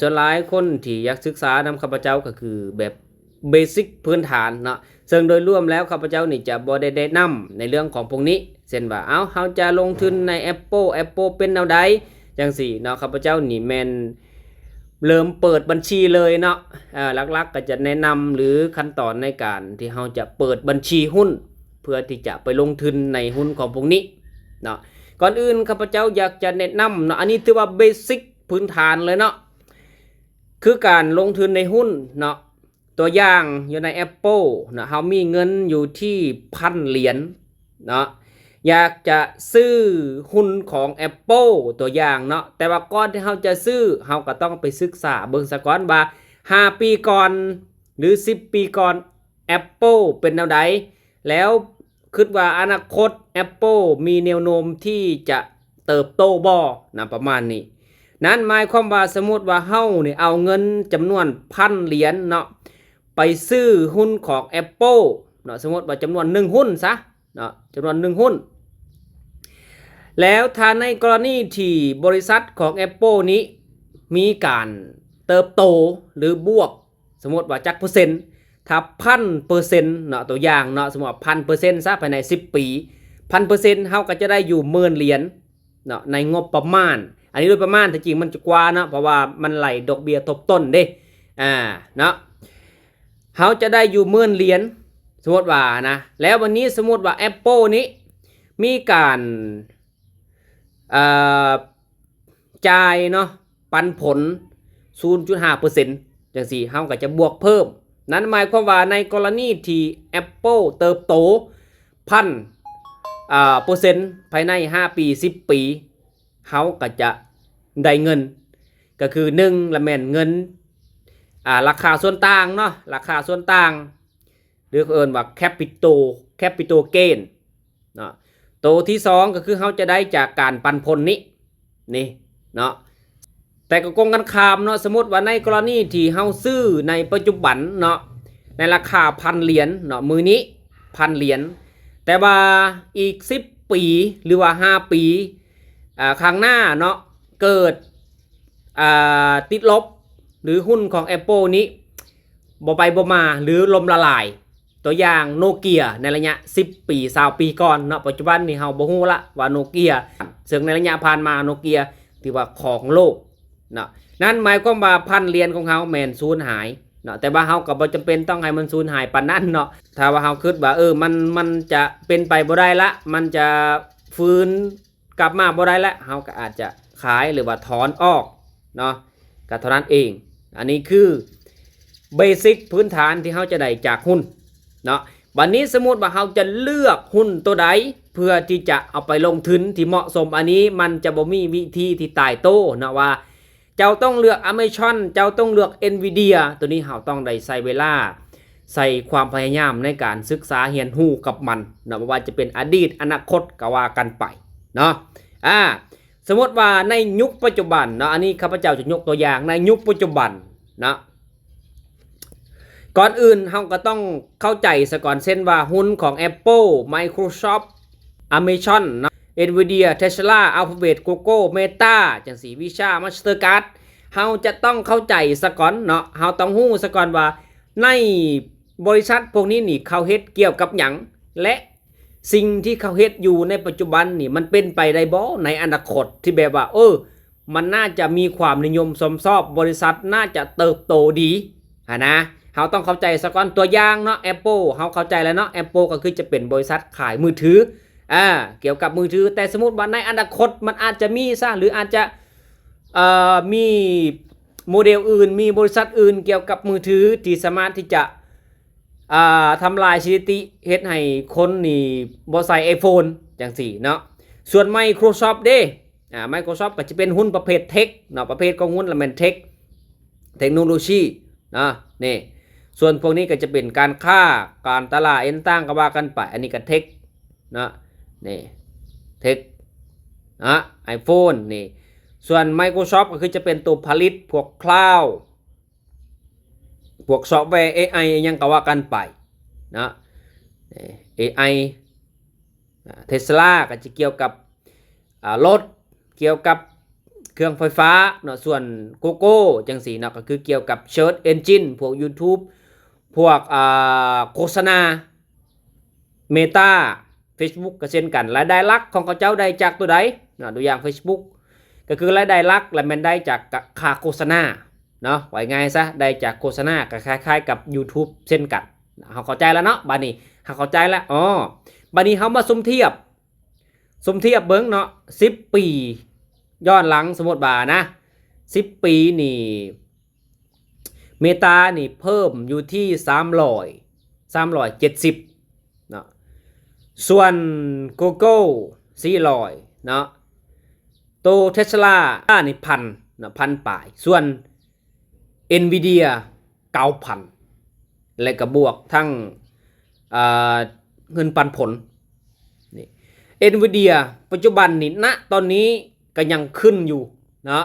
ສ່ວນຫຼາຍຄົນທີ່ຢາກສຶກສານຳຂ້າພະເຈົ້າກໍຄືແບບເບສິກພື້ນຖານເນາະ, ເຊິ່ງໂດຍລວມແລ້ວຂ້າພະເຈົ້ານີ້ຈະບໍ່ໄດ້ແນະນຳໃນເລື່ອງຂອງພວກນີ້ ເຊັ່ນວ່າ ເອົາ ເຮົາຈະລົງທຶນໃນ Apple Apple ເປັນແນວໃດ ຈັ່ງຊີ້ເນາະ. ຂ້າພະເຈົ້ານີ້ແມ່ນເລີ່ມເປີດບັນຊີເລີຍເນາະ, ເອີ ຫຼັກໆກໍຈະແນະນຳ ຫຼື ຂັ້ນຕອນໃນການທີ່ເຮົາຈະເປີດບັນຊີຫຸ້ນ ເພື່ອທີ່ຈະໄປລົງທຶນໃນຫຸ້ນຂອງພວກນີ້ເນາະ. ກ່ອນອື່ນຂ້າພະເຈົ້າຢາກຈະແນະນຳເນາະ, ອັນນີ້ຖືວ່າເບສິກພື້ນຖານເລີຍເນາະ, ຄືການລົງທຶນໃນຫຸ້ນເນາະ. ຕົວຢ່າງຢູ່ໃນ Apple ເນາະ, ເຮົາມີເງິນຢູ່ທີ່ພັນຫຼຽນເນາະ, ຢາກຈະຊື້ຫຸ້ນຂອງ Apple ຕົວຢ່າງເນາະ, ແຕ່ວ່າກ່ອນທີ່ເຮົາຈະຊື້ ເຮົາກໍຕ້ອງໄປສຶກສາເບິ່ງສາກ່ອນວ່າ ຫ້າປີກ່ອນ ຫຼື ສິບປີກ່ອນ Apple ເປັນແນວໃດ ແລ້ວຄິດວ່າອະນາຄົດ Apple ມີແນວໂນ້ມທີ່ຈະເຕີບໂຕບໍ່ນະ ປະມານນີ້. ນັ້ນໝາຍຄວາມວ່າ ສົມມຸດວ່າເຮົານີ້ເອົາເງິນຈຳນວນພັນຫຼຽນເນາະ ໄປຊື້ຫຸ້ນຂອງ Apple ເນາະ, ສົມມຸດວ່າຈຳນວນໜຶ່ງຫຸ້ນຊະເນາະ, ຈຳນວນໜຶ່ງຫຸ້ນ. ແລ້ວຖ້າໃນກໍລະນີທີ່ບໍລິສັດຂອງ Apple ນີ້ມີການເຕີບໂຕ ຫຼື ບວກ ສົມມຸດວ່າຈັກເປີເຊັນ, ຖ້າພັນເປີເຊັນເນາະ, ຕົວຢ່າງເນາະ, ສົມມຸດວ່າພັນເປີເຊັນຊະ ພາຍໃນສິບປີ, ພັນເປີເຊັນ ເຮົາກໍຈະໄດ້ຢູ່ໝື່ນຫຼຽນເນາະ ໃນງົບປະມານ. ອັນນີ້ໂດຍປະມານ, ທີ່ຈິງມັນຈະກວ່າເນາະ, ເພາະວ່າມັນໄລ່ດອກເບ້ຍທົບຕົ້ນເດ້ ອ່າ ເນາະ. ເຮົາຈະໄດ້ຢູ່ໝື່ນຫຼຽນ ສົມມຸດວ່ານະ. ແລ້ວບັດນີ້ສົມມຸດວ່າ Apple ນີ້ມີການ ເອີ ຈ່າຍເນາະ ປັນຜົນສູນຈຸດຫ້າເປີເຊັນ ຈັ່ງຊີ້ ເຮົາກໍຈະບວກເພີ່ມ. ນັ້ນໝາຍຄວາມວ່າໃນກໍລະນີທີ່ Apple ເຕີບໂຕພັນ ເອີ ເປີເຊັນ ພາຍໃນຫ້າປີ ສິບປີ ເຮົາກໍຈະໄດ້ເງິນ ກໍຄືໜຶ່ງລະແມ່ນເງິນ ອ່າ ລາຄາສ່ວນຕ່າງເນາະ, ລາຄາສ່ວນຕ່າງ ຫຼື ເຂົາເອີ້ນວ່າ capital capital gain ເນາະ. ໂຕທີສອງກໍຄືເຮົາຈະໄດ້ຈາກການປັນຜົນນີ້ ນີ້ເນາະ. ແຕ່ກໍກົງກັນຂ້າມເນາະ, ສົມມຸດວ່າໃນກໍລະນີທີ່ເຮົາຊື້ໃນປັດຈຸບັນເນາະ ໃນລາຄາພັນຫຼຽນເນາະ, ມື້ນີ້ພັນຫຼຽນ, ແຕ່ວ່າອີກສິບປີ ຫຼືວ່າຫ້າປີ ອ່າ ຂ້າງໜ້າເນາະ ເກີດ ອ່າ ຕິດລົບ ຫຼື ຫຸ້ນຂອງ Apple ນີ້ບໍ່ໄປບໍ່ມາ ຫຼື ລົ້ມລະລາຍ. ຕົວຢ່າງໂນເກຍໃນໄລຍະສິບປີ ຊາວປີກ່ອນເນາະ, ປັດຈຸບັນນີ້ເຮົາບໍ່ຮູ້ລະວ່າໂນເກຍ, ເຊິ່ງໃນໄລຍະຜ່ານມາໂນເກຍຖືວ່າຄອງໂລກເນາະ. ນັ້ນໝາຍຄວາມວ່າພັນຫຼຽນຂອງເຮົາແມ່ນສູນຫາຍເນາະ, ແຕ່ວ່າເຮົາກໍບໍ່ຈຳເປັນຕ້ອງໃຫ້ມັນສູນຫາຍປານນັ້ນເນາະ. ຖ້າວ່າເຮົາຄິດວ່າ ເອີ ມັນ ມັນຈະເປັນໄປບໍ່ໄດ້ລະ, ມັນຈະຟື້ນ ກັບມາບໍ່ໄດ້ແລ້ວ ເຮົາກໍອາດຈະຂາຍ ຫຼືວ່າຖອນອອກເນາະ ກໍເທົ່ານັ້ນເອງ. ອັນນີ້ຄືເບສິກພື້ນຖານທີ່ເຮົາຈະໄດ້ຈາກຫຸ້ນເນາະ. ບັດນີ້ສົມມຸດວ່າເຮົາຈະເລືອກຫຸ້ນໂຕໃດ ເພື່ອທີ່ຈະເອົາໄປລົງທຶນທີ່ເໝາະສົມ, ອັນນີ້ມັນຈະບໍ່ມີວິທີທີ່ຕາຍໂຕເນາະ ວ່າເຈົ້າຕ້ອງເລືອກ Amazon ເຈົ້າຕ້ອງເລືອກ Nvidia. ໂຕນີ້ເຮົາຕ້ອງໄດ້ໃຊ້ເວລາ ໃສ່ຄວາມພະຍາຍາມໃນການສຶກສາຮຽນຮູ້ກັບມັນເນາະ, ບໍ່ວ່າຈະເປັນອະດີດ ອະນາຄົດ ກໍວ່າກັນໄປເນາະ. ອາ ສົມມຸດວ່າໃນຍຸກປັດຈຸບັນເນາະ, ອັນນີ້ຂ້າພະເຈົ້າຈະຍົກຕົວຢ່າງໃນຍຸກປັດຈຸບັນເນາະ. ກ່ອນອື່ນເຮົາກໍຕ້ອງເຂົ້າໃຈສາກ່ອນ ເຊັ່ນວ່າຫຸ້ນຂອງ Apple, Microsoft, Amazon ເນາະ, Nvidia, Tesla, Alphabet, Google, Meta ຈັ່ງຊີ້, Visa, Mastercard ເຮົາຈະຕ້ອງເຂົ້າໃຈສາກ່ອນເນາະ, ເຮົາຕ້ອງຮູ້ສາກ່ອນວ່າ ໃນບໍລິສັດພວກນີ້ນີ້ເຂົາເຮັດກ່ຽວກັບຫຍັງ ແລະ ສິ່ງທີ່ເຂົາເຮັດຢູ່ໃນປັດຈຸບັນນີ້ ມັນເປັນໄປໄດ້ບໍ່ໃນອະນາຄົດ ທີ່ແບບວ່າ ເອີ ມັນໜ້າຈະມີຄວາມນິຍົມຊົມຊອບ, ບໍລິສັດໜ້າຈະເຕີບໂຕດີຫັ້ນນະ. ເຮົາຕ້ອງເຂົ້າໃຈສາກ່ອນ. ຕົວຢ່າງເນາະ Apple ເຮົາເຂົ້າໃຈແລ້ວເນາະ, Apple ກໍຄືຈະເປັນບໍລິສັດຂາຍມືຖື ອາ ກ່ຽວກັບມືຖື. ແຕ່ສົມມຸດວ່າໃນອະນາຄົດມັນອາດຈະມີຊະ ຫຼື ອາດຈະ ເອີ ມີໂມເດລອື່ນ, ມີບໍລິສັດອື່ນກ່ຽວກັບມືຖືທີ່ສາມາດທີ່ຈະ ອ່າ ທຳລາຍສະຖິຕິ ເຮັດໃຫ້ຄົນນີ້ບໍ່ໃຊ້ iPhone ຈັ່ງຊີ້ເນາະ. ສ່ວນ Microsoft ເດ້ ອາ Microsoft ກໍຈະເປັນຫຸ້ນປະເພດເທັກເນາະ, ປະເພດຂອງຫຸ້ນລະແມ່ນເທັກ, ເທັກໂນໂລຊີເນາະ ນີ້. ສ່ວນພວກນີ້ກໍຈະເປັນການຄ້າ, ການຕະຫຼາດ ອີ່ຫຍັງຕ່າງກໍວ່າກັນໄປ, ອັນນີ້ກໍເທັກ ເນາະ ນີ້ ເທັກ ເນາະ iPhone ນີ້. ສ່ວນ Microsoft ກໍຄືຈະເປັນຕົວຜະລິດພວກ Cloud ພວກ Software ເອໄອ ອີ່ຫຍັງກໍວ່າກັນໄປເນາະ ເອໄອ. ອາ Tesla ກໍຈະກ່ຽວກັບ ອາ ລົດ, ກ່ຽວກັບ ເຄື່ອງໄຟຟ້າເນາະ. ສ່ວນ Google ຈັ່ງຊີ້ເນາະ ກໍຄືກ່ຽວກັບ Search Engine ພວກ YouTube ພວກ ອ່າ ໂຄສະນາ Meta Facebook ກໍເຊັ່ນກັນ. ລາຍໄດ້ຫຼັກຂອງເຂົາເຈົ້າໄດ້ຈາກຕົວໃດເນາະ? ຕົວຢ່າງ Facebook ກໍຄືລາຍໄດ້ຫຼັກລະແມ່ນໄດ້ຈາກ ກະ ຄ່າໂຄສະນາເນາະ. ເວົ້າງ່າຍຊະ ໄດ້ຈາກໂຄສະນາ ກໍຄ້າຍໆກັບ YouTube ເຊັ່ນກັນ. ເຮົາເຂົ້າໃຈແລ້ວເນາະ ບາດນີ້ ເຮົາເຂົ້າໃຈແລ້ວ. ອໍ ບາດນີ້ເຮົາມາສົມທຽບ ສົມທຽບເບິ່ງເນາະ ສິບປີຍ້ອນຫຼັງ ສົມມຸດວ່ານະ ສິບປີນີ້ Meta ນີ້ເພີ່ມຢູ່ທີ່ສາມຮ້ອຍ ສາມຮ້ອຍເຈັດສິບເນາະ, ສ່ວນ Google ສີ່ຮ້ອຍເນາະ, ໂຕ Tesla ນີ້ພັນເນາະ ພັນປາຍ, ສ່ວນ Nvidia ເກົ້າພັນ ແລະກໍບວກທັງ ເອີ ເງິນປັນຜົນ. ນີ້ Nvidia ປັດຈຸບັນນີ້ ນະຕອນນີ້ກໍຍັງຂຶ້ນຢູ່ເນາະ,